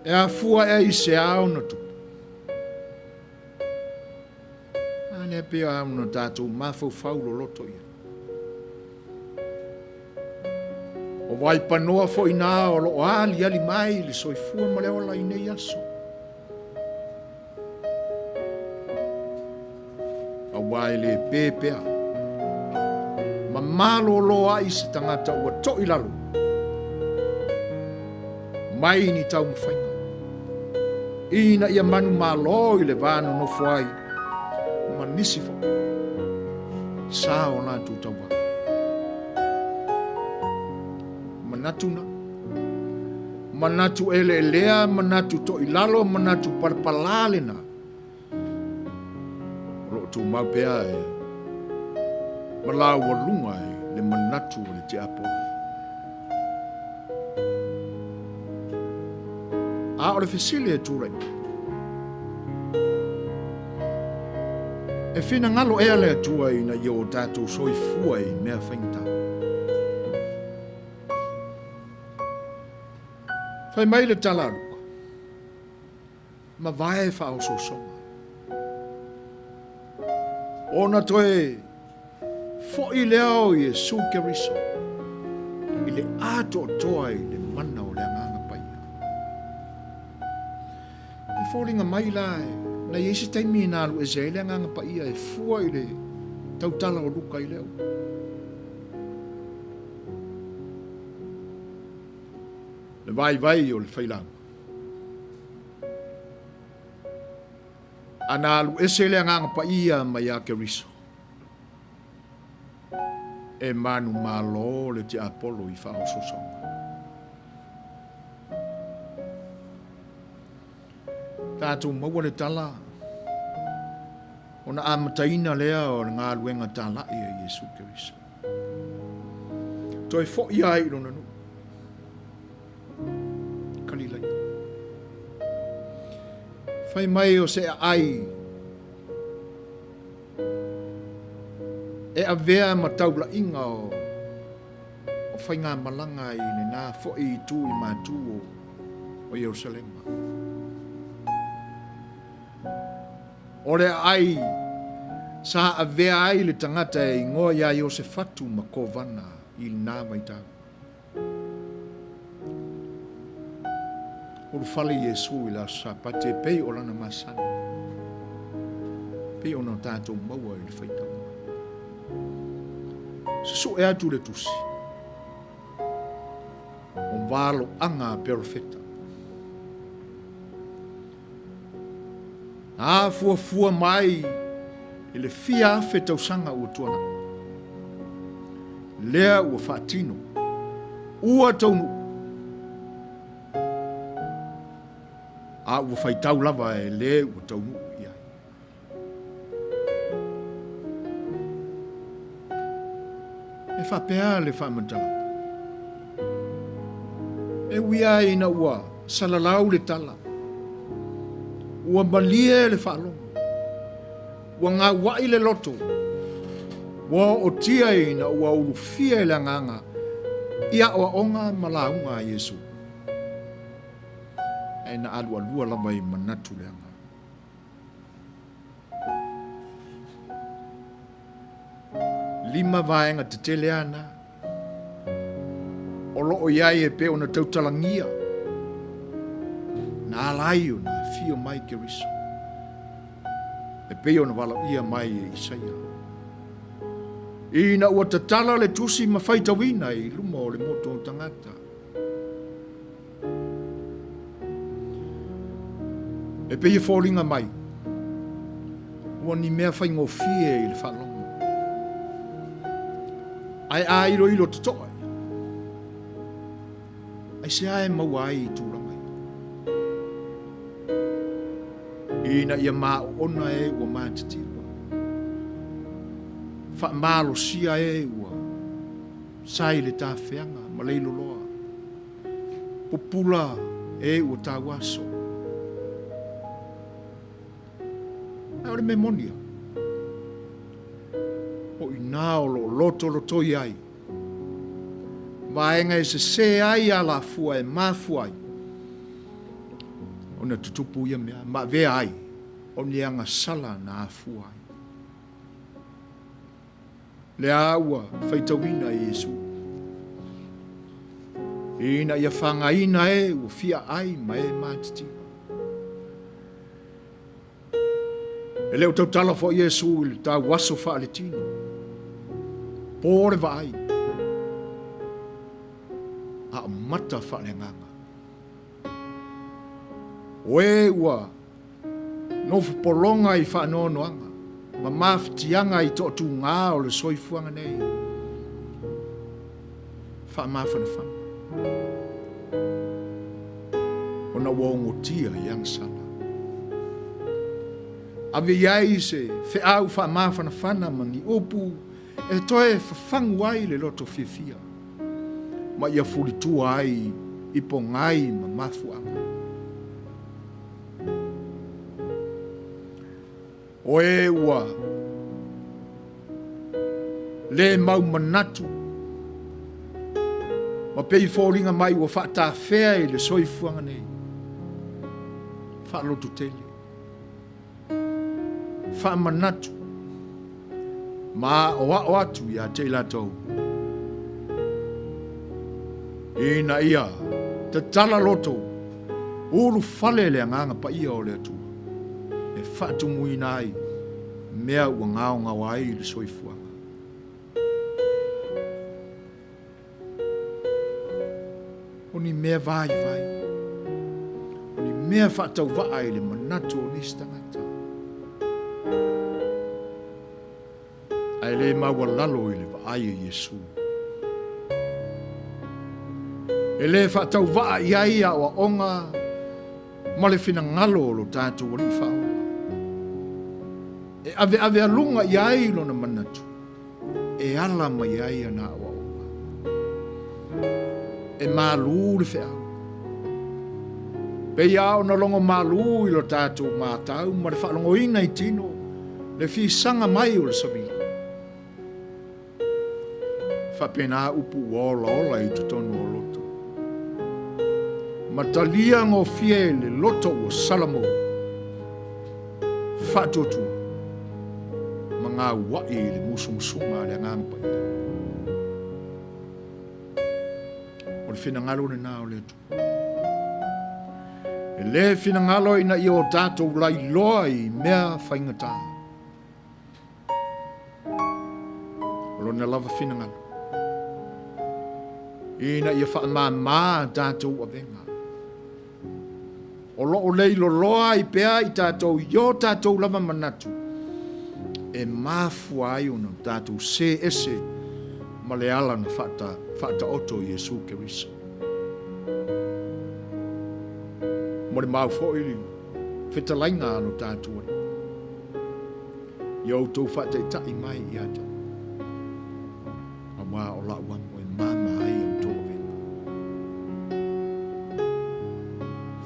E afua ea i se ao na tupu. A lea pei ona tatou mafaufau loloto ia. O vaipanoa foi nā o lo o aliali mai le soifua ma le ola i nei aso. Auā e le pē pea. Ma malōlō ai se tagata ua toʻi lalo mai ni taumafaiga, ina ia manumalo i le va nonofo ai ma nisi foi sa o latou tauā. Manatu na. Manatu eleelea, manatu toʻilalo, manatu palapalā lena. O lo o tumau pea e ma laualuga i le manatu o le tiapolo. A o le fesili e tulai mai, e finagalo ea le Atua ina ia o tatou soifua i mea faigata? Fai mai le tala a Luka, mavae faaosoosoga. Ona toe foi lea o Iesu Keriso i le atoatoa i le mana o le Agaga Paia. E foliga mai la na i ai se taimi na alu ese ai le Agaga Paia e fua i le tautala o Luka i lea upu. Le vaivai o le failauga. Ana alu ese le Agaga Paia mai ia Keriso, e manumalo le tiapolo i faaosoosoga. Tatou maua le tala ona amataina lea o le galuega talai a Iesu Keriso. Toe foi ai i lona nuu. Kalilaia. Fai mai o se aai e avea ma taulaiga o o faigamalaga i lena foi itu i matu o, o Ierusalema. O le aai sa avea ai le tagata e igoa iā Iosefatu ma Kovana i lena vaitau. Ulufale Iesu i le Aso Sapati e pei o lana masani, pei ona tatou maua i le faitauga. Susue atu le tusi o valoaga a perofeta. A fuafua mai i le fia afe tausaga ua tuanai, lea ua faatino, ua taunuu, a ua faitau lava e le ua taunuu i ai. E faapea le faamatalaga. E ui lava ina ua salalau le tala, ua malie le faalogo, ua gaua'i le loto, ua ootia ina ua ulufia e le agaga i aoaoga ma lauga a Iesu, ae na alualua lava i manatu leaga. Lima vaega tetele ana o lo o i ai e pei ona tautalagia na ala ai ona afio mai Keriso e pei ona valaaulia mai e Isaia. Ina ua tatala le tusi ma faitauina i luma o le motu o tagata, E pei e foliga mai, ua ni mea faigofie i le faalogo. Ae a iloilo totoa ia, aisea e maua ai i tulaga ia? Ina ia maoona e ua matitiva, faamalosia e ua sa i le tafeaga ma leiloloa. Pupula e ua tau aso. Ae o le mea moni lava, o i ina o lo o lotolotoi ai vaega e sese ai alafua e mafua ai ona tutupu ia mea ma avea ai o ni agasala na afua ai. Lea ua faitauina e Iesu. Ina ia fagaina e ua fia ai ma e matitiva. E le o tautala foi Iesu i le tauaso faaletino. Po le vaai. A o mata faaleagaga. O e ua Nofo pologa i faanoanoaga ma mafatiaga i toatugā o le soifuaga nei. Faamafanafana ona ua ogotia i agasala. Ave i ai se feau faamafanafana ma ni upu e toe fafagu ai le loto fiafia ma ia fulitua ai i pogai ma mafuaaga. O e ua le mau manatu ma pei foliga mai ua faatafea i le soifuaga nei, faalototele. Faamanatu ma aoao atu ia te i latou ina ia tatala loto ulufale le Agaga Paia o le Atua e faatumuina ai mea ua gaogaoa ai le soifuaga. O ni mea vaivai, o ni mea faatauvaa i le manatu o nisi tagata. Ae le maualalo i le vaai a Iesu. E le faatauvaa i ai aoaoga ma le finagalo o lo tatou Alii Faaola. E aveavealuga i ai lona manatu e ala mai ai ana aoaoga. E malū le feau. Pei lava ona logo malū i lo tatou matau ma le faalogoina i tino le fisaga mai o le savili. E faapena upu ua olaola i totonu o loto. Ma talia gofie le loto ua salamo, faatuatua ma gaua'i i le musumusuga a le Agaga Paia. O le finagalo lena o le Atua. E le finagalo ina ia o tatou lailoa i mea faigata. O lona lava finagalo, ina ia faamāmā a tatou avega. O lo o leiloloa ai pea i tatou i o tatou lava manatu e mafua ai ona tatou sē ese ma le ala na faataoto i Iesu Keriso. Molimau foi le fetalaiga a lo tatou Alii. Ia outou faataitai mai ia te au, auā o la'u amo e māmā ai a outou avega.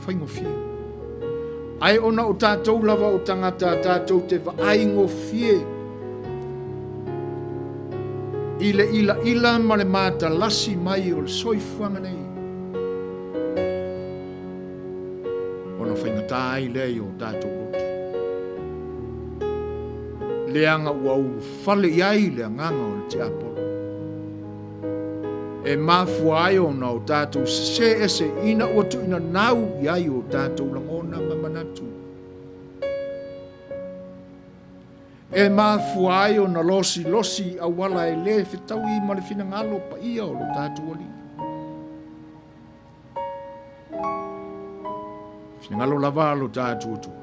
Faigofie. Ae ona o tatou lava o tagata tatou te vaai gofie i le ilaila ma le matalasi mai o le soifuaga nei, ona faigata ai lea i o tatou loto, leaga ua ulufale i ai le agaga o le tiapolo, e mafua ai ona o tatou sesē ese ina ua tuuina nau i ai o tatou lagona ma manatu. E mafua ai ona losilosi i auala e le fetaui ma le finagalo paia o lo tatou Alii. Finagalo lava lo tatou Atua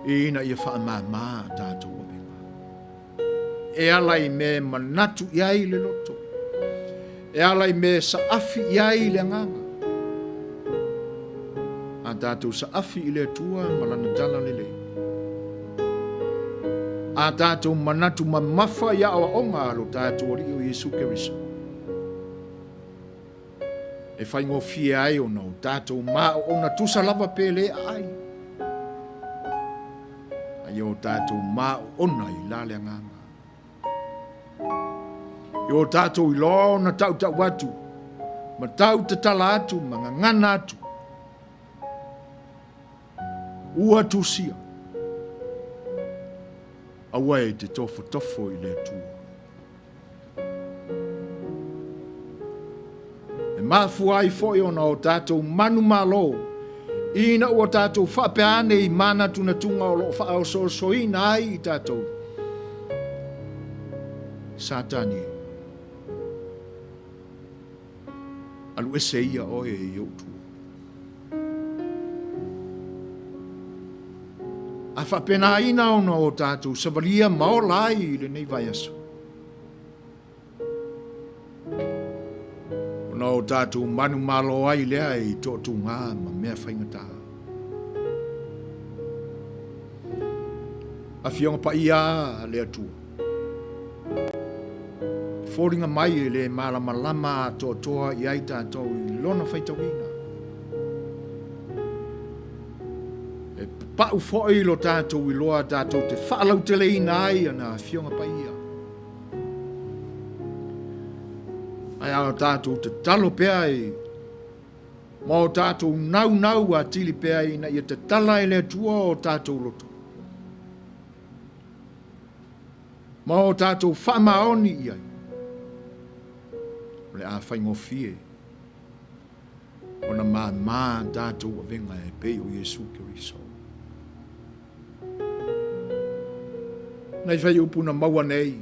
ina ia faamāmā a tatou avega e ala i mea e manatu i ai le loto, e ala i mea e saafi i ai le agaga. A tatou saafi i le Atua ma lana tala lelei, a tatou manatu mamafa i aoaoga a lo tatou Alii o Iesu Keriso, e faigofie ai ona o tatou maoona tusa lava pe le aai, a ia o tatou maoona i la le agaga. I o tatou iloa ona tautau atu, ma tau tatala atu, ma gagana atu, ua tusia, aua e te tofotofo i le Atua. E mafua ai foi ona o tatou manumalo ina ua tatou faapea ane i manatunatuga o lo o faaosoosoina ai i tatou. Satani e, alu ese ia oe i ou tua. A faapenaina ona o tatou savalia ma ola ai i lenei vaiaso. Ona o tatou manumalo ai lea i toatuga ma mea faigata. Afioga Paia a le Atua, e foliga mai e le malamalama atoatoa i ai tatou i Lona faitauina. E papau foi lo tatou iloa tatou te faalauteleina ai ana Afioga Paia. Ae a o tatou tatalo pea i ma o tatou naunau atili pea ina ia tatala e le Atua o tatou loto ma o tatou faamaoni i ai, o le a faigofie ona māmā tatou avega e pei o Iesu Keriso. Nai fuaiupu na maua nei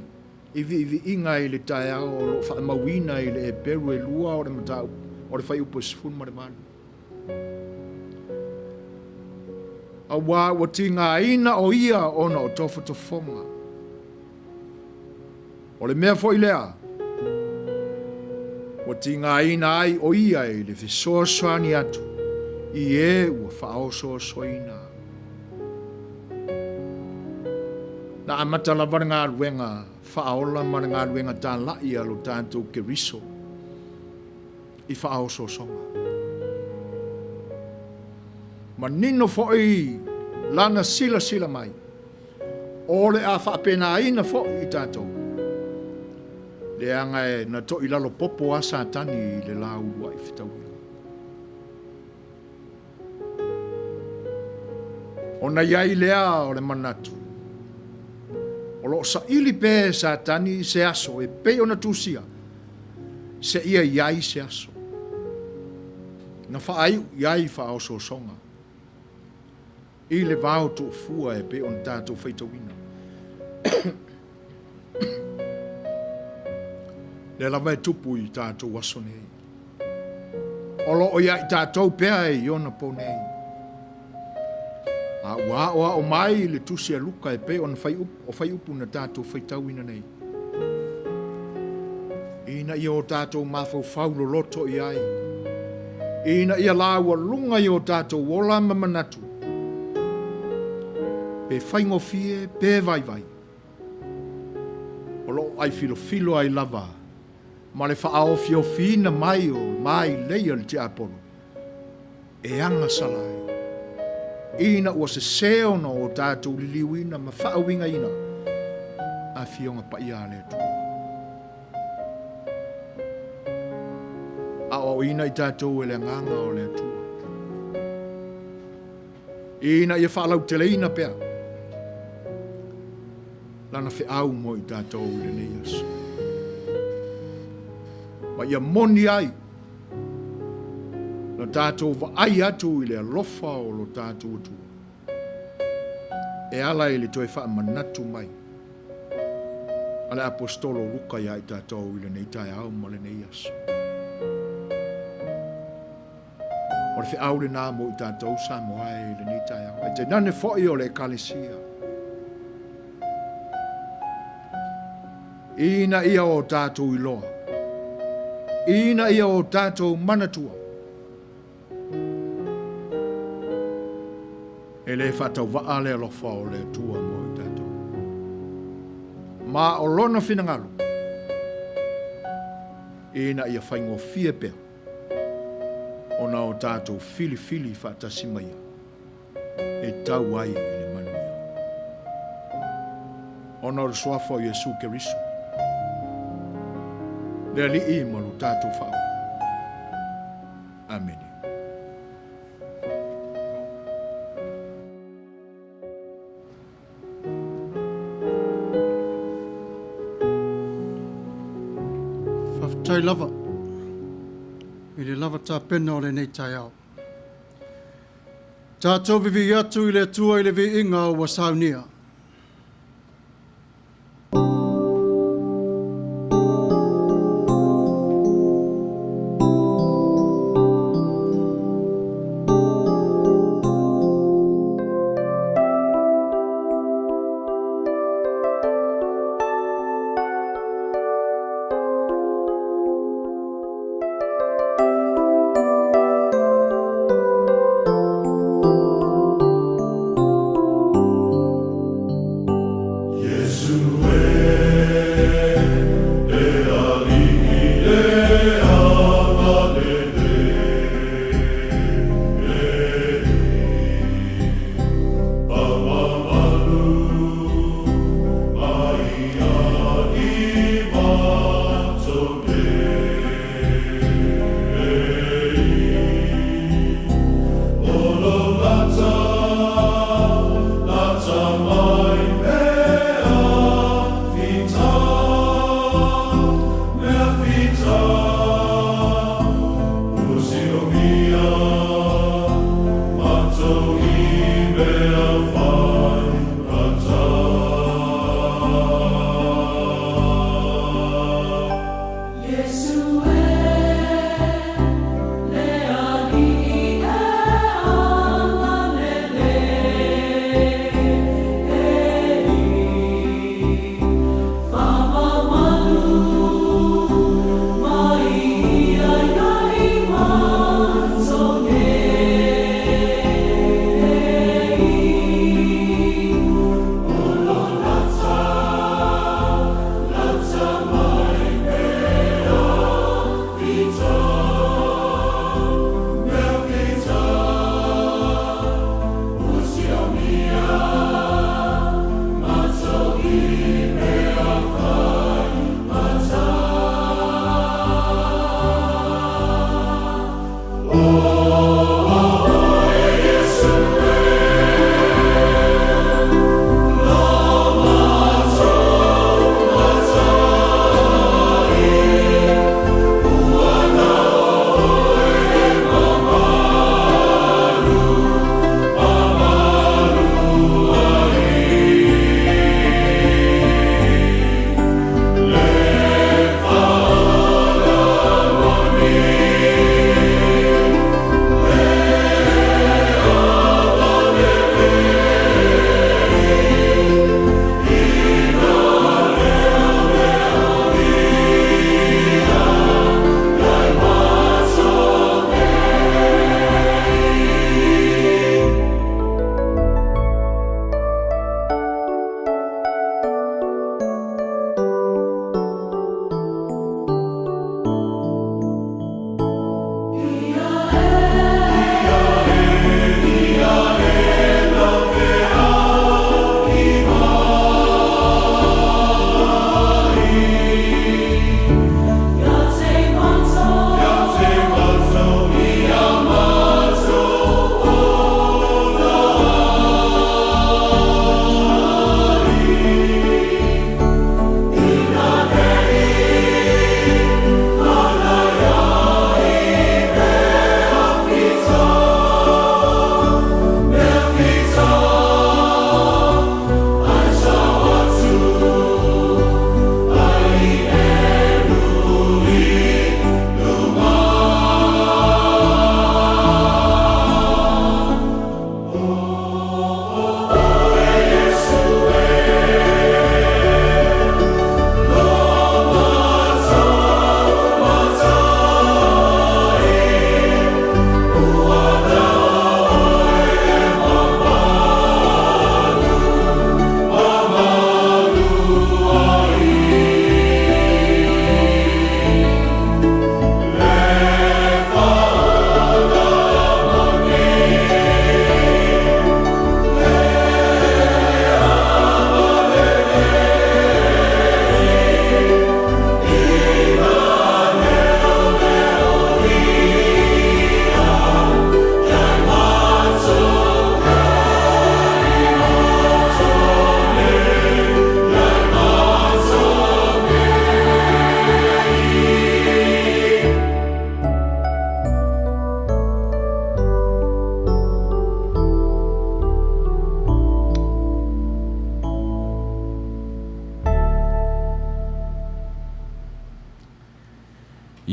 i viiviiga i le taeao o lo o faamauina i le Eperu e lua o le mataupu o le fuaiupu e 18. Auā ua tigaina o ia ona o tofotofoga. O le mea foi lea ua tigaina ai o ia i le fesoasoani atu i e ua faaosoosoina. Na amata lava le galuega faaola ma le galuega talai a lo tatou Keriso i faaosoosoga. Manino foi lana silasila mai, o le a faapenaina foi i tatou, leaga e na toilalo popo a Satani i le la uluai fetauiga. Ona i ai lea o le manatu, o lo o saili pea e Satani se aso e pei ona tusia, seia i ai se aso na faaiu i ai faaosoosoga i le vao tuufua e pei ona tatou faitauina. Lea lava e tupu i tatou aso nei. O lo o ia i tatou pea e i ona po nei. A ua aoao mai le tusi a Luka e pei ona fai upu, o fai upu na tatou faitauina nei. Ina ia o tatou mafaufau loloto i ai. Ina ia laualuga i o tatou ola ma manatu. Pe faigofie, pe vaivai. O lo o aifilofilo ai lava ma le faaofiofiina mai o mailei a le tiapolo e agasala ai, ina ua sese ona o tatou liliuina ma faauigaina Afioga Paia a le Atua. Aoaoina i tatou e le Agaga o le Atua, ina ia faalauteleina pea Lana feau mo i tatou i lenei aso. Ma ia moni ai lo tatou vaai atu i le alofa o lo tatou Atua e ala i le toe faamanatu mai a le Aposetolo o Luka iā i tatou i lenei taeao ma lenei aso. O le feau lenā mo i tatou Samoa e i lenei taeao, ae tainane foi o le Ekalesia. Ina ia o tatou iloa, ina ia o tatou manatua, e le faatauvaa le alofa o le Atua mo i tatou. Ma o lona finagalo, ina ia faigofie pea ona o tatou filifili faatasi ma Ia e tau ai i le manuia. Ona o le Suafa o Iesu Keriso, le Alii ma lo tatou Faaola. Amene. Faafetai lava i le lava tapena o lenei taeao. Tatou vivii atu i le Atua i le viiga ua saunia.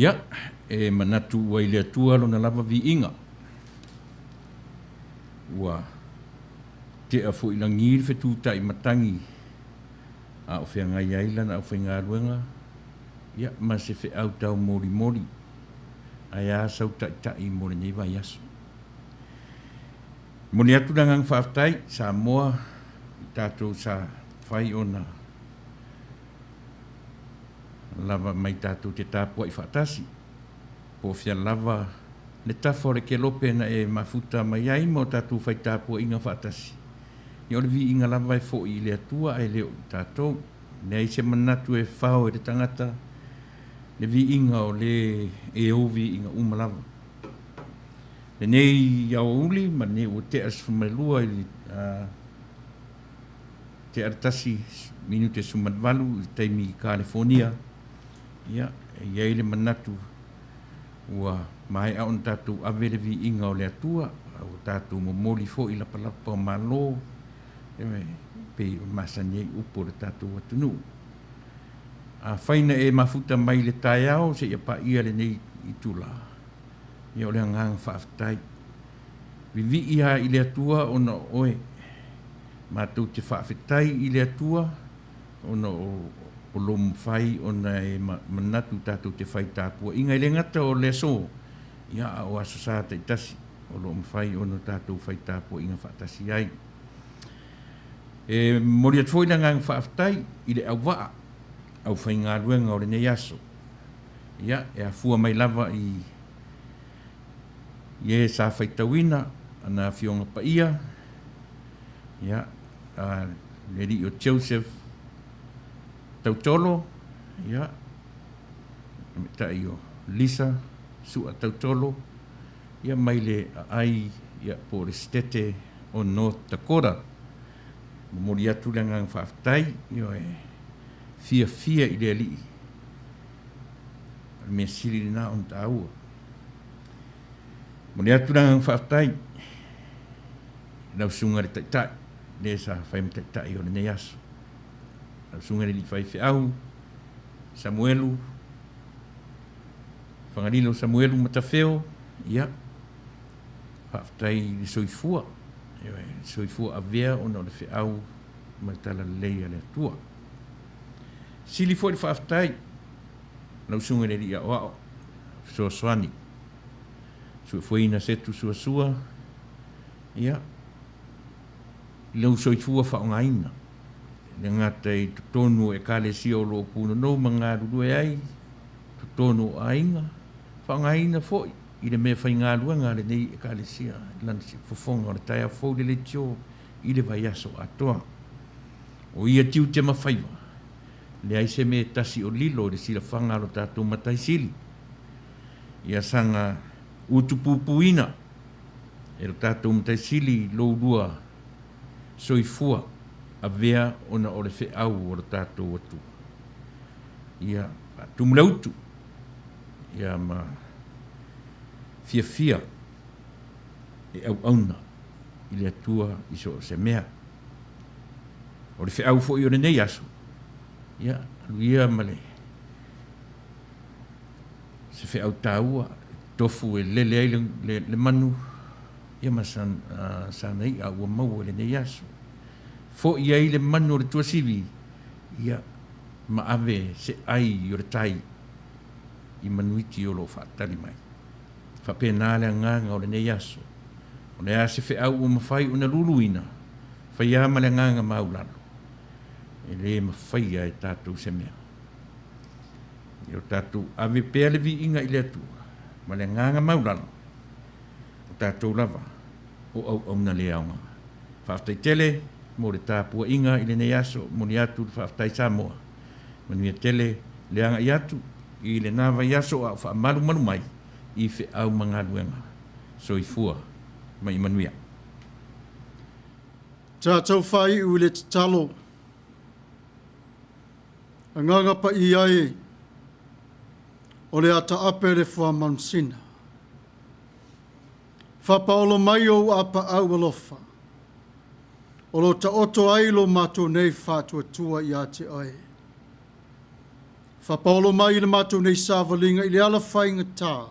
Ia, e manatu ua i le Atua lona lava viiga. Ua tea foi lagi le fetutai matagi a o feagai ai lana aufaigaluega, ia, ma se feau taumolimoli, ae a sau taitai mo lenei vaiaso. Momoli atu le agaga faafetai Samoa i tatou sa fai ona lava mai tatou te tapuai faatasi. Po o fea lava le tafa o le kelope na e mafuta mai ai ma o tatou fai tapuaiga faatasi, ia o le viiga lava e foi i le Atua ae le o i tatou. Leai se manatu e fao e le tagata le viiga o le e ou viiga uma lava. Lenei aoauli ma lenei ua tea le 12 i le tea le 1 minute 18 i le taimi i Kalifonia, ia, e i ai le manatu ua maea ona tatou ave le viiga o le Atua, a ua tatou momoli foi lapalapa o malo, e pei o masani ai upu o le tatou atunuu. Afai na e mafuta mai i le taeao seia paia lenei itula, Ia o le agaga faafetai. Vivii lava i le Atua ona o oe. Matou te faafetai i le Atua ona o lou mafai ona e manatu tatou te fai tapuaiga. E le gata o le aso, ia a o aso sa taitasi o lo o mafai ona tatou fai tapuaiga faatasi ai. E momoli atu foi le agaga faafetai i le auvaa aufaigaluega o lenei aso. Ia, e afua mai lava i i e sa faitauina ana Afioga Paia, ia, a le alii o Joseph Tautolo, ia, tamaitai o Lisa Sua Tautolo, ia, mai le aai, ia, po o le Setete o North Dakota. Momoli atu le agaga faafetai, ioe, fiafia i le Alii. O le mea sili lena ona taua. Momoli atu le agaga faafetai i lau susuga i le Taitai, le sa fai ma Taitai o lenei aso. Lau susuga i le Alii Faifeau, Samuelu, Fagalilo Samuelu Matafeo, ia, faafetai i le soifua, ioe, le soifua avea ona o le feau ma le talalelei a le Atua. Sili foi le faafetai lau Susuga i le Alii Aoao Fesoasoani, suefueina Setu Suasua, ia, i lou soifua faaaogaina, e le gata i totonu o Ekalesia o lo o punonou ma galulue ai, totonu o aiga, faaaogaina foi i le mea faigaluega a lenei Ekalesia i lana fofoga o le taeao fou le leitio i le vaiaso atoa. O ia tiute ma faiva, leai se mea e tasi o lilo i le silafaga a lo tatou Matai Sili. Ia saga utupupuina e lo tatou Matai Sili lou lua soifua avea ona o le feau o lo tatou Atua. Ia faatumu le utu, ia ma fiafia e auauna i le Atua i so o se mea. O le feau foi o lenei aso, ia, alu ia ma le se feau taua, tofu e lele ai le, le, le manu, ia ma san, uh, sana i'a ua maua i lenei aso. Fo'i ai le manu o le tuasivi, ia, ma ave se ai o le tai i manuiti o lo o faatali mai. Faapena le agaga o lenei aso. O le a se feau ua mafai ona luluina, faia ma le agaga maulalo, e le mafaia e tatou se mea. Ia o tatou ave pea le viiga i le Atua ma le agaga maulalo, o tatou lava o auauna le aoga. Faafetai tele mo le tapuaiga i lenei aso, momoli atu le faafetai Samoa. Manuia tele le agai atu i lena vaiaso a o faamalumalu mai i feau ma galuega. Soifua ma ia manuia. Tatou faaiu i le tatalo. Agaga paia e, o le ataape le fuamanusina. Faapaolo mai ou apaau alofa, o lo o taoto ai lo matou nei faatuatua ia te oe. Faapaolo mai i le matou nei savaliga i le ala faigata.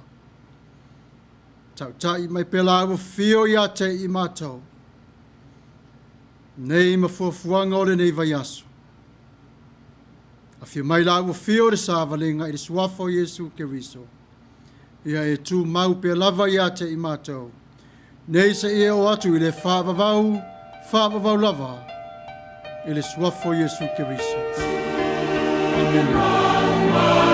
Tautai mai pea Laua Afio ia te i matou. Nei ma fuafuaga o lenei vaiaso. Afio mai Laua Afio i le savaliga i le Suafa o Iesu Keriso. Ia e tumau pea lava ia te i matou. Nei seia oo atu i le faavavau, faavavau lava, i le Suafa o Iesu Keriso. Amene.